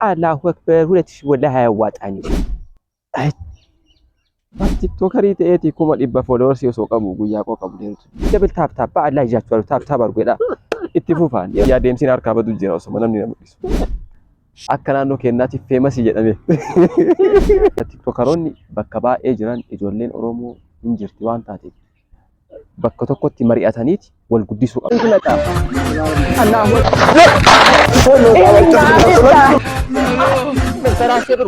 Allahu Akbar 2000 wallahi አያዋጣኝም። Tiktookarii ta'eeti 100,000 followersii osoo qabu guyyaa qoo qabu deemtu. Double tap tap በአላህ ይዣችኋለሁ። Tap tap አድርጉ jedha. Itti fufaan. Yaa deemsiin harkaa badu jira osoo namni na mul'isu. Akka naannoo keenyaatti famousii jedhame. Tiktookaroonni bakka baay'ee jiran ijoolleen Oromoo hin jirti waan taateef bakka tokkotti mari'ataniiti wal guddisuu qabu. Allahu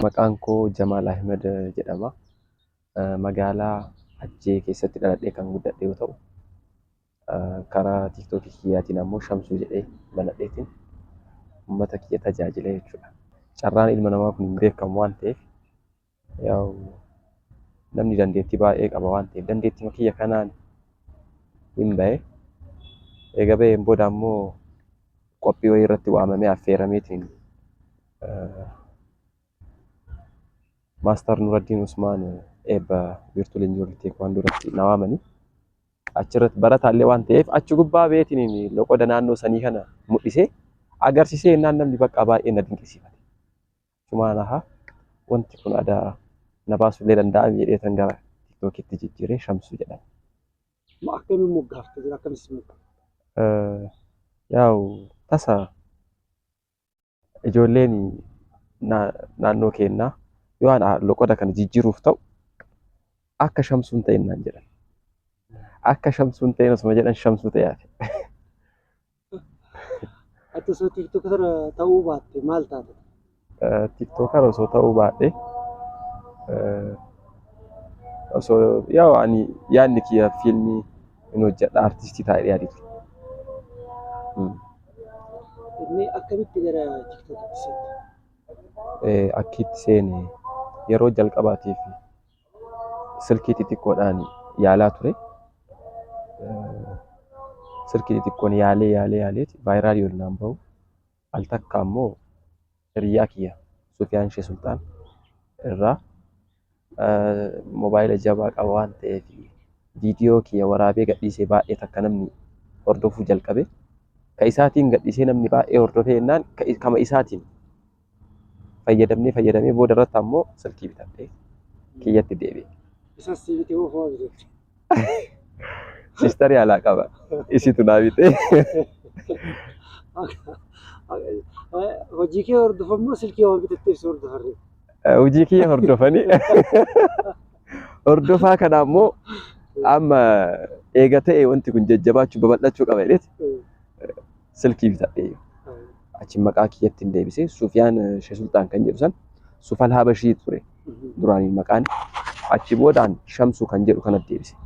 Maqaan koo Jamaal Ahmed jedhama. Magaalaa Ajjee keessatti dhaladhee kan guddadhe yoo ta'u, karaa tiiktookii kiyyaatiin ammoo Shamsuu jedhee banadheetiin uummata kiyya tajaajila jechuudha. Carraan ilma namaa kun hin beekamu waan ta'eef, yaa'u namni dandeettii baay'ee qaba waan ta'eef dandeettii kiyya kanaan hin bahe. Eega baheen booda ammoo qophii wayii irratti waamamee affeerameetiin Master Nuraddiin Usmaan eebba wiirtuu leenjii teekwaandoo irratti na waamanii achirratti barataallee waan ta'eef achi gubbaa beetiin loqoda naannoo sanii kana mul'isee agarsiisee jennaan namni bakka baay'ee na dinqisiifate. Achumaan ahaa wanti kun aadaa na baasuullee danda'a jedheetan gara tiktookitti jijjiiree Shamsuu jedhama. Akkamiin moggaafte jira, akkamis moggaafte? Yaa'u tasa ijoolleen naannoo keenyaa yoo ana loqoda kana jijjiiruuf ta'u akka Shamsuun ta'in naan jedhan. Akka Shamsuun ta'in osuma jedhan Shamsuu ta'e hafe. Ati osoo tiktokara ta'uu baatte maal taata? Tiktokara osoo ta'uu baadhe, osoo yaa'u ani yaadni kiyya fiilmii hin hojjedha, artistii taa'ee yaadee ture. Inni akkamitti gara tiktookitti seente? Akki itti seene yeroo jalqabaatiif silkii xixiqqoodhaan yaalaa ture. Silkii xixiqqoon yaalee yaalee yaaleeti viralii ol naan bahu. Al takka ammoo hiriyaa kiyya Sufiyaan Shee Sultaan irraa moobaayila jabaa qaba waan ta'eef viidiyoo kiyya waraabee gadhiisee baay'ee takka namni hordofuu jalqabe. Ka isaatiin gadhiisee namni baay'ee hordofee jennaan kama isaatiin fayyadamnee fayyadamee booda irratti ammoo silkii bitadhee kiyyatti deebi'e. Isas si bitee moo ofuma bitatte? Sistarii alaa qaba. Isitu naa bitee. Hojii kee hordofan moo silkii waan bitatteef si hordofarre? Hojii kiyya hordofanii hordofaa kana ammoo amma eega ta'e wanti kun jajjabaachuu babal'achuu qaba jedheeti silkii bitadhee achi maqaa kiyyatti hin deebisee. Sufiyaan Shee Sultaan kan jedhu san Sufal Habashii ture duraanii maqaan, achi boodaan Shamsuu kan jedhu kanatti deebise.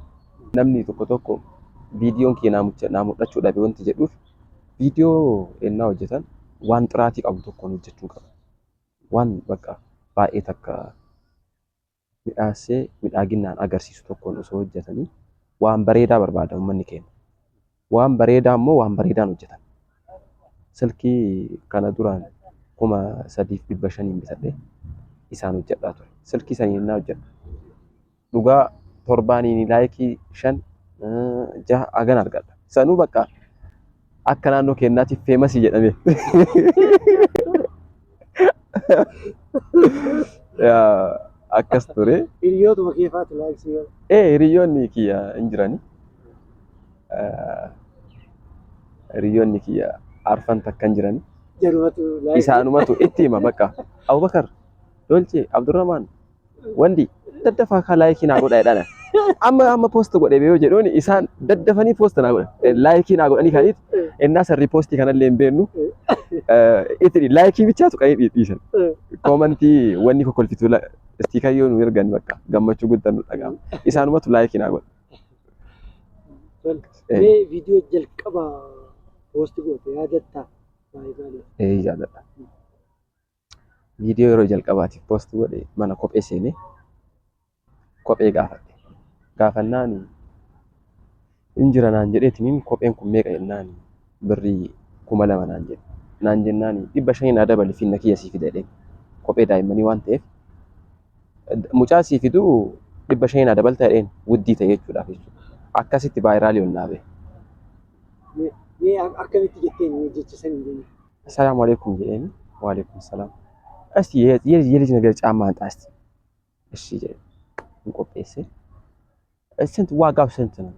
Namni tokko tokko viidiyoon kiyya naa mul'achuu dhabe wanti jedhuuf, viidiyoo ennaa hojjetan waan xiraatii qabu tokkoon hojjechuu qaba. Waan bakka baay'ee takka midhaassee midhaaginaan agarsiisu tokkoon osoo hojjetanii waan bareedaa barbaada uummanni keenya. Waan bareedaa immoo waan bareedaan hojjetan. Silkii kana duraan 3,500n bitadhee isaan hojjedhaa ture. Silkii saniin innaa hojjedhu dhugaa torbaaniin likeii shan jaha hagan argadha. Sanuu bakka akka naannoo keenyaatti famousii jedhame. Yaa, akkas ture. Hiriyootuma kee faatu likeii godha. Ee, hiriyoonni kiyya hin jirani. Hiriyoonni kiyya arfan takka hin jirani. Jarumatu likeii. Isaanumatu itti hima bakka. Abubakar, Dolce, Abdurrahman, Wandi daddafaa kaa likeii naa godha jedhana. Amma amma post godhe yoo jedhuun isaan daddafanii post naa godhan. Likeii naa godhanii kaniit ennaa san repostii kanallee hin beeknu. Itti likeii bichaatu qanii dhiisan. Commentii wanni kokkolfitu sticker yoo nu ergan bakka gammachuu guddaan nu dhaga'ama. Isaanumatu likeii naa godha. Mee viidiyoo jalqaba post goote yaadattaa? Baay'ee maaliif? Ee, jaalladha. Viidiyoo yeroo jalqabaatiif post godhe mana kophee seenee kophee gaafadhe. Gaafannaan hin jira naan jedheetiniin kopheen kun meeqa jennaan birrii 2,000 naan jedhe. Naan jennaan 500 naa dabali finna kiyya sii fida jedheen. Kophee daa'immanii waan ta'eef mucaa sii fidu 500 naa dabalta jedheen wuddii ta'e jechuudhaaf jechuudha. Akkasitti viralii ol naa bahe. Mee akkamitti jetteen jecha san hin jenne? Assalaamu alaikum jedheeni. Waalaikum salaam. እስቲ የልጅ ነገር ጫማ አንጣ እስቲ እሺ jedhe hin qopheesse. ስንት ዋጋው ስንት ነው?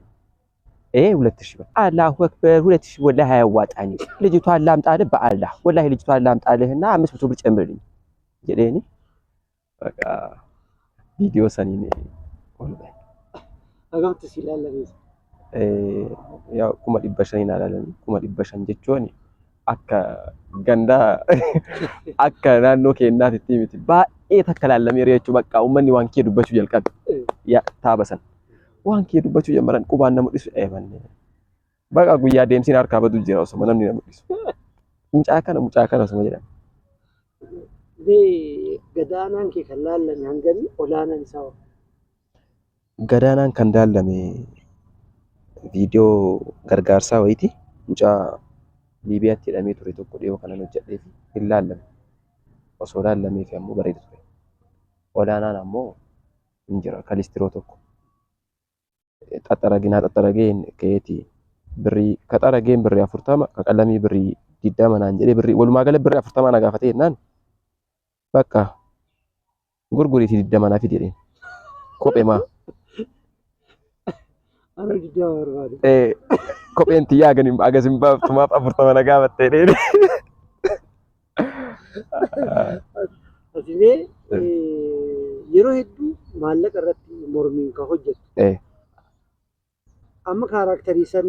ይሄ 2000 ብር። አላሁ አክበር 2000 ወላሂ አያዋጣኝም። ልጅቷን ላምጣልህ በአላህ ወላሂ ልጅቷን ላምጣልህና 500 ብር ጨምርልኝ jedheeni በቃ viidiyoo saniin ol ba'e. Hagamtu si ilaalamees. Yaa 500,000 ilaalanii 500,000 jechuun akka gandaa akka naannoo keenyaatti miti baay'ee takka ilaalameera jechuun bakka uummanni waan kee dubbachuu jalqabe. Yaa taaba san waan kee dubbachuu ጀመረን qubaan na mul'isu eebanne. Baqa guyyaa deemsiin harkaa badu jira osuma namni na mul'isu. Mucaa kana mucaa kana osuma jedhan. Mee gadaanaan kee kan laallame hangamii olaanaan isaa hoo? Gadaanaan kan laallame viidiyoo gargaarsaa wayiiti. Mucaa Liibiyaatti hidhamee ture tokko dhiyoo kanan hojjedhee fi hin laallamne. Osoo laallameefi ammoo bareeda ture. Olaanaan ammoo hin jira kalistiroo tokko. Xaxxaraginaa xaxxarageen ka'eeti birrii kaxarageen birrii 40 kaqalamii birrii 20 naan jedhee birrii walumaa gala birrii 40 na gaafatee jennaan bakka gurguriitii 20 naa fidi jedheen. Kophee maa? Ana 20 barbaade. Kopheen tiyyaa hagas hin baaftu maaf 40 na gaafatte jedheen. Ati mee yeroo hedduu maallaqa irratti mormiin kan hojjettu. Amma kaaraakterii san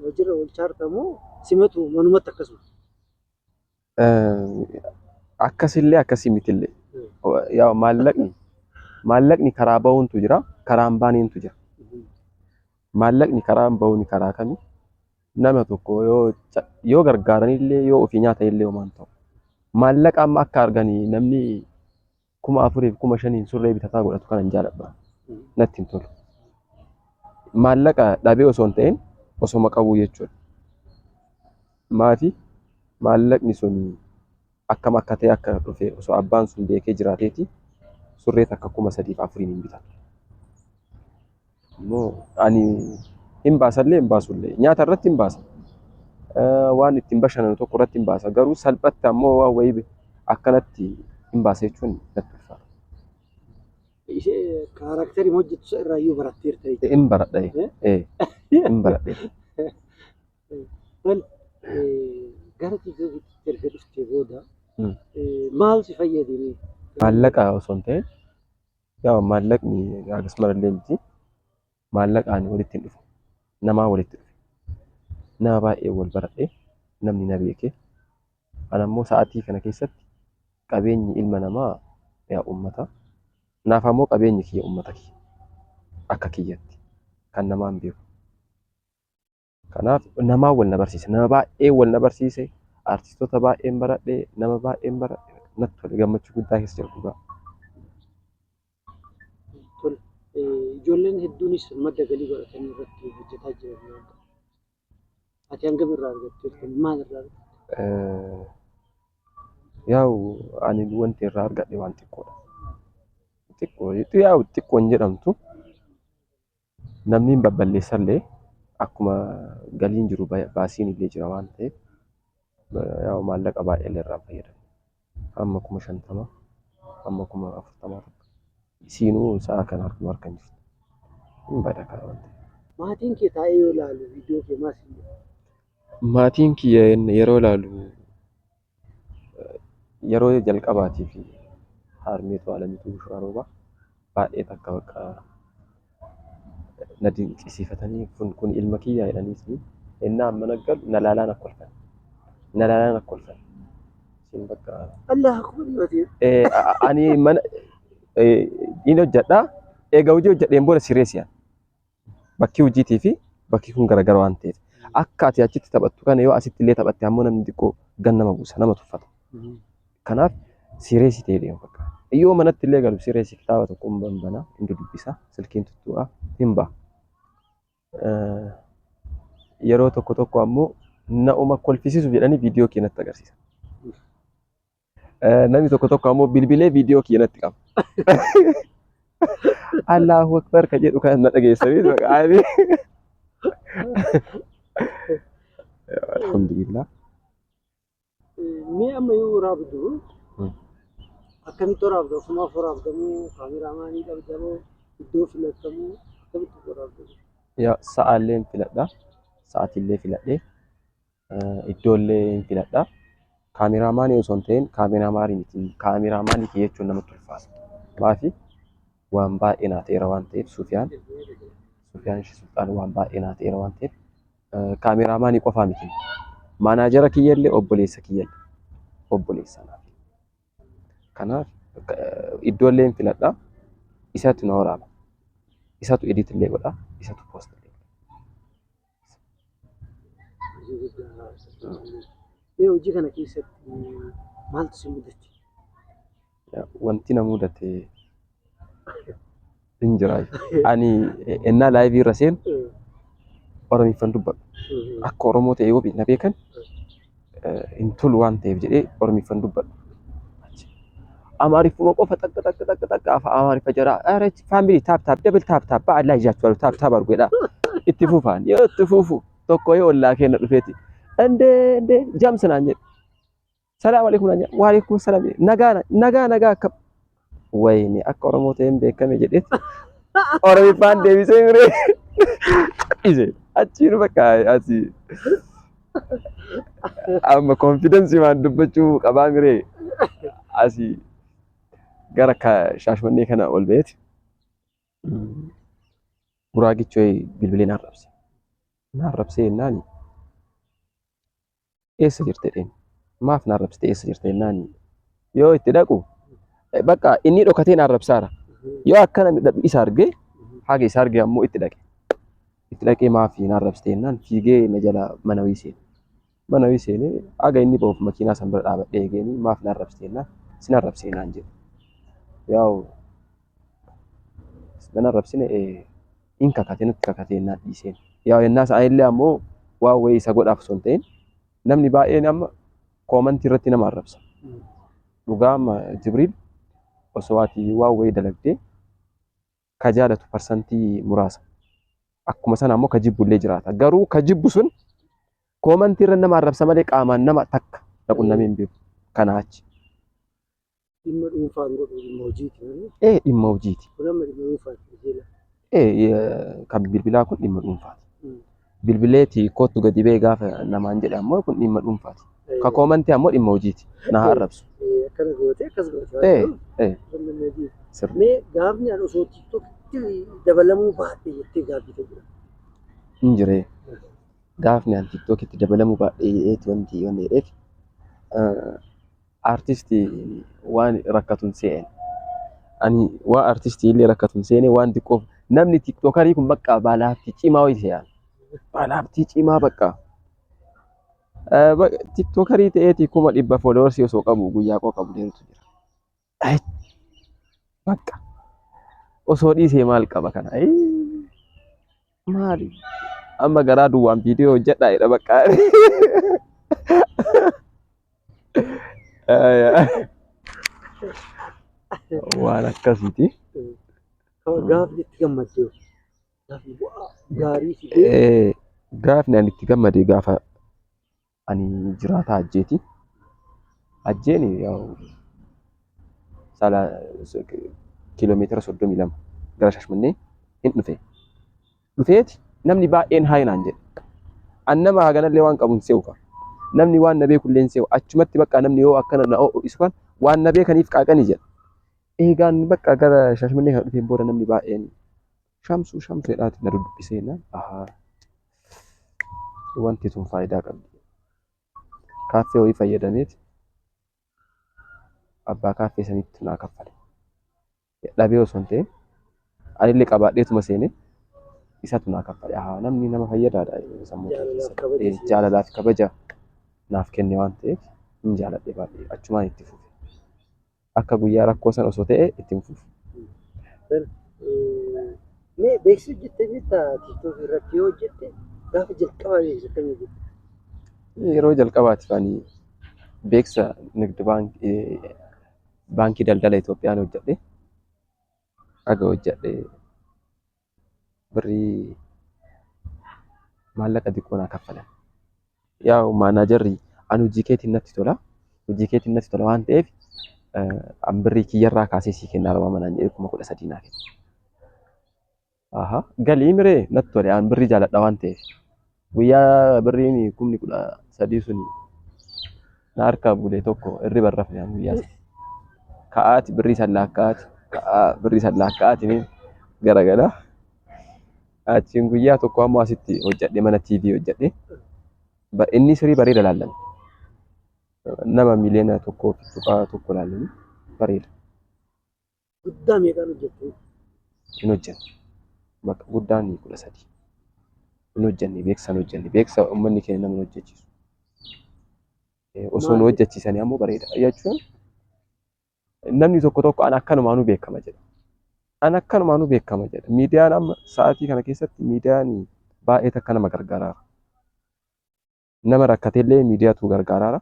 hojiirra oolchaa jirta moo simatu manumatti akkasuma? Akkasillee akkasii mitillee. Yaa maallaqni karaa bahuuntu jira, karaa hin baaneentu jira. Maallaqni karaa hin bahuun karaa kami? Nama tokko yoo gargaaranillee yoo ofii nyaatanillee homaa hin ta'u. Maallaqa amma akka arganii namni 4000 fi 5000 surree bitataa godhatu kana hin jaaladhu. Natti hin tolu. Maallaqa dhabee osoo hin ta'in osoma qabuu jechuudha. Maafi maallaqni sun akkam akka ta'e akka dhufe osoo abbaan sun beekee jiraateeti surree takka 3000 fi 4000 hin bitatu. Immoo ani hin baasallee hin baasullee nyaata irratti hin baasa. Waan ittiin bashannanu tokko irratti hin baasa. Garuu salphatti ammoo waan wayii akkanatti hin baasa jechuun natti ulfaata. Ishee kaaraakterii hojjettu isa irraa iyyuu baratteerta jechuudha. Hin baradha. Hin baradhe. Tole gara tiiktookitti erga dhuftee booda maal si fayyade mee? Maallaqa osoo hin ta'in yaa maallaqni akkasuma illee miti. Maallaqaan walitti hin dhufu. Namaa walitti dhufe. Nama baay'ee wal baradhe namni na beeke. Ana immoo sa'aatii kana keessatti qabeenyi ilma namaa yaa uummata. Naaf ammoo qabeenyi kiyya uummata kiyya. Akka kiyyatti kan namaa hin beeku. Kanaaf namaa wal na barsiise. Nama baay'ee wal na barsiise. Artistoota baay'een baradhe. Nama baay'een baradhe. Natti tole gammachuu guddaa keessa jira dhugaa. Tole ijoolleen hedduunis madda galii godhatanii irratti hojjetaa jiran waan ta'eef. Ati hangam irraa argatteerta? Maal irraa argatte? Yaa'u ani wanti irraa argadhe waan xiqqoodha. Xiqqoo yaa'u xiqqoo hin jedhamtu. Namni hin babballeessallee akkuma galiin jiru baasiin illee jira waan ta'eef yaa'u maallaqa baay'ee illee irraa hin fayyadamne. Hamma 50,000 hamma 40,000 takka. Isiinuu sa'a kana harkuma harka hin jirtu. Hin bada kana waan ta'eef. Maatiin kee taa'ee yoo ilaalu viidiyoo kee maal siin jedhu? Maatiin kiyya yeroo ilaalu yeroo jalqabaatiif harmeetu Alamituu Bushuraa Roobaa baay'ee takka bakka na dinqisiifatanii kun ilma kiyyaa jedhanii ennaa mana galu na laalaa na kolfan. Na laalaa na kolfan. Isin bakka Allah akbar yoo ta'e. Ani mana hin hojjedhaa. Egaa hojii hojjedheen booda sireessi. Bakki hojiitii fi bakki kun garagara waan ta'eef. Akka ati achitti taphattu kana yoo asitti illee taphatte ammoo namni xiqqoo gan nama buusa nama tuffata. Kanaaf sireessi ta'ee deema bakka. Yoo manatti illee galu sireessi kitaaba tokko hin banaa, hin dubbisa, silkiin tuttuqa, hin ba'a. Yeroo tokko tokko ammoo na'uma kolfisiisuuf jedhanii viidiyoo kee natti agarsiisa. Namni tokko tokko ammoo bilbilee viidiyoo kee natti qaba. Allahu Akbar ka jedhu kan na dhageessanii maqaan. Alhamdulillah. Mee amma yoo waraabdu Akkamitti waraabda? Ofumaaf waraabdamoo? Kaameraamaanii qabdamoo? Iddoo filattamoo? Akkamitti waraabda? Yaa sa'aallee hin filadha. Sa'aatiillee filadhee iddoollee hin filadha. Kaameraamaanii osoo hin ta'in kaameraamaanii miti. Kaameraamaanii kiyya jechuun namatti ulfaata. Maafi waan baay'ee naa ta'eera waan ta'eef Sufiyaan Sufiyaan Sulxaan waan baay'ee naa ta'eera waan ta'eef kaameraamaanii qofaa miti. Maanaajara kiyyallee obboleessa kiyyallee obboleessa naaf. Kanaaf iddoollee hin filadha. Isatu na waraaba. Isatu edit illee godha. Isatu post illee godha. Hojii guddaa. Mee hojii kana keessatti maaltu si mudate? Wanti na mudate hin jira. Ani ennaa live irra seenu Oromiffan dubbadhu. Akka Oromoo ta'e yoo na beekan hin tolu waan ta'eef jedhee Oromiffan dubbadhu. Amaariffuma qofa takka takka takka takka afaan Amaariffa jira. ኧረ family, tap tap, double tap tap, በአላህ ይዣችኋለሁ, tap tap አድርጉ jedha. Itti fufaan yoo itti fufu tokko yoo ollaa keenya dhufeeti. እንዴ እንዴ ጀምስ naan jedhe. ሰላም አለይኩም naan jedhe. Waalaikum salaam jedhe. Nagaa nagaa nagaa akka wayini akka Oromoo ta'een beekame jedheeti. Oromiffaan deebisee miree ise achiin bakka asii amma confidence waan dubbachuu qabaa miree asii gara Shaashmannee kana ol ba'eeti. Guraagichi bilbilee naan rabse. Naan rabsee jennaan eessa jirte jedheen. Maaf naan rabsite, eessa jirte jennaan yoo itti dhaqu bakka inni dhokatee naan rabsaara. Yoo akkana isa argee haga isa argee ammoo itti dhaqe. Itti dhaqee maaf naan rabsite jennaan fiigee na jala mana wayii seene. Mana wayii seenee haga inni ba'uuf makiinaa san bira dhaabadhee eegeenii maaf naan rabsite jennaan sin arrabsee naan jedhe. Yaa'u nan arrabsine in kakate, natti kakate jennaan dhiiseen. Yaa'u yennaa sa'aa ammoo waan wayii isa godhaaf osoo hin ta'in namni baay'een amma comment irratti nama arrabsa. Dhugaa amma Jibriil osoo ati waan wayii dalagdee ka jaalatu parsantii muraasa. Akkuma sana ammoo ka jibbullee jiraata. Garuu ka jibbu sun comment irra nama arrabsa malee qaamaan nama takka na qunnamee hin beeku. Kanaa achi. Dhimma dhuunfaan godhu dhimma hojiiti malee. Ee, dhimma hojiiti. Kun amma dhimma dhuunfaati qajeela. Ee, kan bilbilaa kun dhimma dhuunfaati. Bilbileeti kottu gadi ba'ee gaafa namaan jedhe ammoo kun dhimma dhuunfaati. Ka comment ammoo dhimma hojiiti. Na haa arrabsu. Akkana goote, akkas goote. Ee. Sirri. Mee gaafni ani osoo TikTokitti dabalamuu baadhe jettee gaaffii jira? Hin jiree. Gaafni ani TikTokitti dabalamuu baadhee jedheeti wanti wanni jedheef artistii waan rakkatu hin se'en. Ani waan artistii illee rakkatu hin seene, waan xiqqoof namni TikTokerii kun bakka baalaaftii cimaa wayii se'an. Baalaaftii cimaa bakka. TikTokerii ta'eeti 100,000 followers osoo qabu guyyaa qoo qabu deemtu jira. Bakka osoo dhiisee maal qaba kana? Maali? Amma garaa duwwaan viidiyoo hojjedhaa jedha bakka. Waan akkasiiti. Gaafni itti gammadde, gaafni bu'aa gaarii fidee. Gaafni ani itti gammade gaafa ani jiraataa Ajjeeti. Ajjeen saala kiiloomeetira 32 gara Shaashmannee hin dhufe. Dhufeeti namni baay'een hi naan jedhe. An nama haganallee waan qabu hin se'u ka. Namni waan na beeku illee hin se'u. Achumatti bakka namni yoo akkana na ho'isu kan waan na beekaniif qaaqanii jedha. Eegaan bakka gara Shaashmannee kana dhufeen booda namni baay'een Shamsuu Shamsuu jedhaati na dubbisee jennaan ahaa, wanti tun faayidaa qabdi. Kaaffee wayii fayyadameeti abbaa kaaffee sanitti naa kaffale. Dhabee osoo hin ta'in anillee qabaadheetuma seenee isatu naa kaffale. Ahaa, namni nama fayyadaadha sammuu kee Jaalalaaf keessatti. kabaja si Jaalalaaf kabaja naaf kenne waan ta'eef hin jaaladhe baay'ee, achumaan itti fufe. Akka guyyaa rakkoo sana osoo ta'e itti hin fufu. Mee beeksisa hojjettee beektaa? TikTok irratti yoo hojjette gaafa jalqabaa beeksisa akkamii hojjette? Yeroo jalqabaatiif ani beeksisa nigdi baankii, Baankii Daldala Itoophiyaan hojjedhe. Haga hojjedhe birrii maallaqa xiqqoo naa kaffalan. Yaa'u maanaajarri ani hojii keetiin natti tola. Hojii keetiin natti tola waan ta'eef An birrii kiyyarraa kaasee sii kennaa arba naan jedhee 13,000 naa kenne. Aha galii miree natti tole an birrii jaaladha waan ta'eef. Guyyaa birriin 13,000 sun na harkaa bule tokko hirriba hin rafne an guyyaa sana. Ka'aati birrii san laakka'aati ka'aa birrii san laakka'aati garagala. Achiin guyyaa tokko ammoo asitti hojjedhe mana TV hojjedhe. Inni sirii bareeda laallame. Nama 1.1 miliyoona laallame bareeda. Guddaa meeqaan hojjette? Hin hojjenne. Bakka guddaan 13. Hin hojjenne beeksisa hin hojjenne. Beeksisa uummanni keenya nama hin hojjechiisu. Osoo nu hojjechiisanii ammoo bareeda. Jechuun namni tokko tokko an akkanumaanuu beekama jedha. An akkanumaanuu beekama jedha. Miidiyaan amma sa'aatii kana keessatti miidiyaan baay'ee takka nama gargaaraara. Nama rakkatellee miidiyaatu gargaaraara.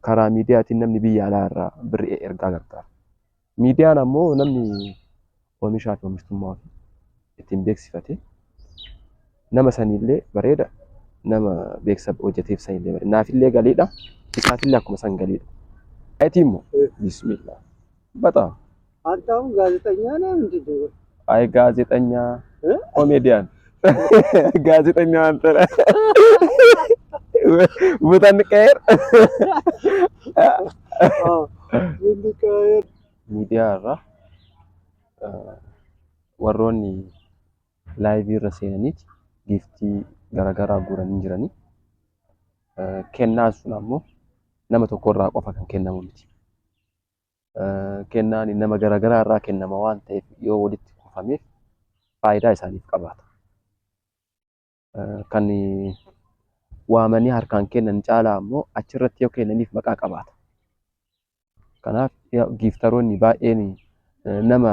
Karaa miidiyaatiin namni biyya alaa irraa birrii ergaa gargaara. Miidiyaan ammoo namni oomishaa fi oomishtummaa ofii ittiin beeksifate nama sanillee bareeda nama beeksisa hojjeteef sanillee bareeda. Naafillee galiidha. Isaafillee akkuma san galiidha. Ayitii immoo bismillah. Baxaam. አንተ አሁን ጋዜጠኛ ነህ ምንድን ነው? አይ ጋዜጠኛ ኮሜዲያን ጋዜጠኛ አንተ ነህ። ቦታ እንቀያየር። አዎ እንቀያየር። Miidiyaa irraa warroonni live irra seenaniiti giiftii garaagaraa guuranii jiranii. Kennaan sun ammoo nama tokko irraa qofa kan kennamu miti. Kennaan nama garaagaraa irraa kennama waan ta'eef yoo walitti kuufameef faayidaa isaaniif qabaata. Kan waamanii harkaan kennan caalaa ammoo achirratti yoo kennaniif maqaa qabaata. Kanaaf giiftaroonni baay'een nama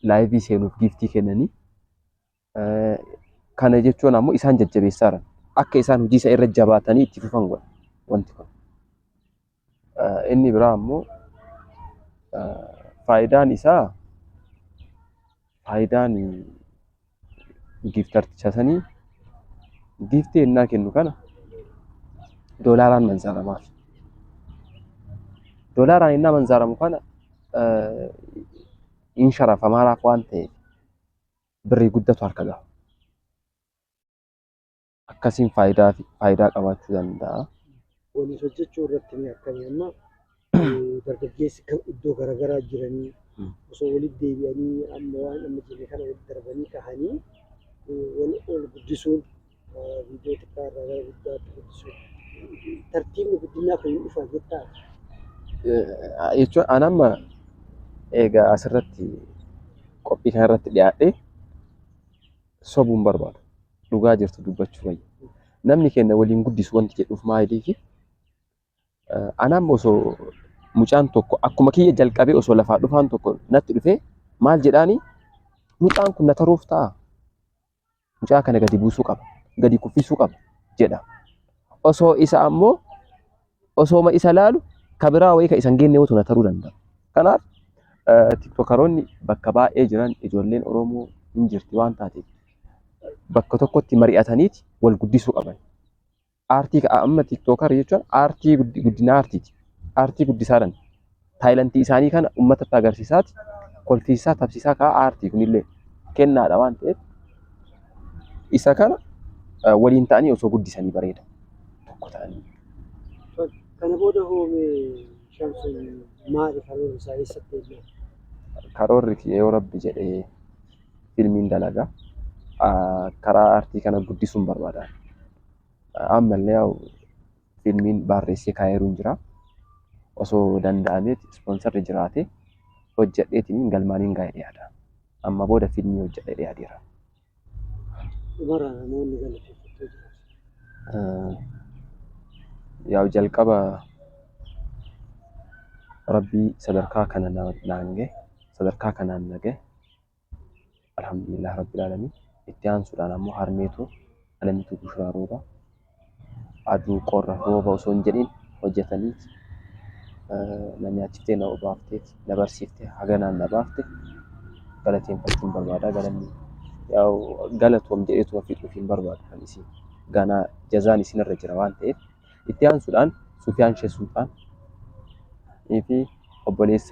live seenuuf giiftii kennanii kana jechuun ammoo isaan jajjabeessaa jiran. Akka isaan hojii isa irra jabaatanii itti fufan godha wanti kun. Inni biraa ammoo faayidaan isaa faayidaan giiftarticha sanii giiftii ennaa kennu kana doolaaraan manzaaramaaf. Doolaaraan ennaa manzaaramu kana hin sharafamaaraaf waan ta'eef birrii guddatu harka gaha. Akkasiin faayidaa faayidaa qabaachuu danda'a. Waliin hojjechuu irratti mee akkamii amma dargaggeessi iddoo garaagaraa jiranii osoo walitti deebi'anii amma waan amma jenne kana walitti darbanii kahanii wal ol guddisuun viidiyoo xiqqaa irraa gara guddaatti guddisuun tartiibni guddinaa kun hin dhufa jettaa? Jechuun an amma egaa asirratti qophii kanarratti dhiyaadhee sobuun barbaadu. Dhugaa jirtu dubbachuu wayya. Namni keenya waliin guddisu wanti jedhuuf maaliifi an amma osoo mucaan tokko akkuma kiyya jalqabee osoo lafaa dhufaan tokko natti dhufee maal jedhaani mucaan kun na taruuf ta'a. Mucaa kana gadi buusuu qaba. Gadi kuffisuu qaba jedha. Osoo isa ammoo osooma isa laalu ka biraa wayii ka isa hin geenne na taruu danda'a. Kanaaf tiktookaroonni bakka baay'ee jiran ijoolleen Oromoo hin jirti waan taateef bakka tokkotti mari'ataniiti wal guddisuu qaban. Aartii amma tiktookar jechuun aartii guddina aartiiti. Aartii guddisaadhaan taayilantii isaanii kana uummatatti agarsiisaati kolfiisaa tapsiisaa ka'a aartii kunillee kennaadha waan ta'eef isa kana waliin ta'anii osoo guddisanii bareeda. Tokko ta'anii. Kana booda hoomee Shamsuun maali karoorri isaa eessatti eegala? Karoorri kiyya yoo rabbi jedhee fiilmiin dalagaa. Karaa aartii kana guddisuun barbaada. Ammallee fiilmiin barreessee kaa'eeru hin jira. Osoo danda'ameeti ispoonsarri jiraate hojjedheetiin galmaaniin gaa'ee dhiyaata. Amma booda fiilmii hojjedhee dhiyaateera. Dhumarraa namoonni galateeffattoo jiraatu. Yaa'u jalqaba rabbii sadarkaa kana naan gahe sadarkaa kanaan na gahe alhamdulillah rabbil aalamiin. Itti aansuudhaan ammoo harmeetu Alamituu Bushiraa Roobaa aduu qorra rooba osoo hin jedhin hojjetanii na nyaachiftee na obaaftee na barsiiftee haganaan na baafte galateeffachuun barbaada. Galanni yaa'u galatoom jedheetuma fixuuf hin barbaadu kan isin ganaa jazaan isinirra jira waan ta'eef. Itti aansuudhaan Sufiyaan Shee Sulxaan fi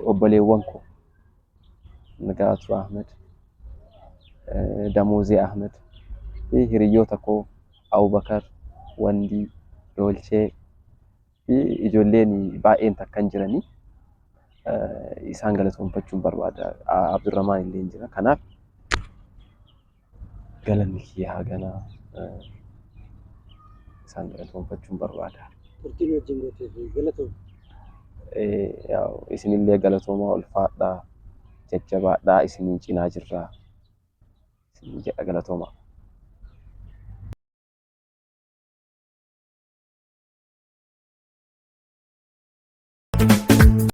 obboleewwan koo Nagaatuu Ahmed, Damoozee Ahmed fi hiriyoota koo Abubakar, Wandii, Doolchee fi ijoolleen baay'een takka hin jiranii isaan galatoonfachuun barbaada. Abdurrahmaan illee hin jira. Kanaaf galanni kiyya haganaa isaan galatoonfachuun barbaada. Turtii nu wajjin gooteef galatoomi. Isinillee galatoomaa, ulfaadhaa, jajjabaadhaa, isiniin cinaa jirraa. Isin jedha, galatoomaa.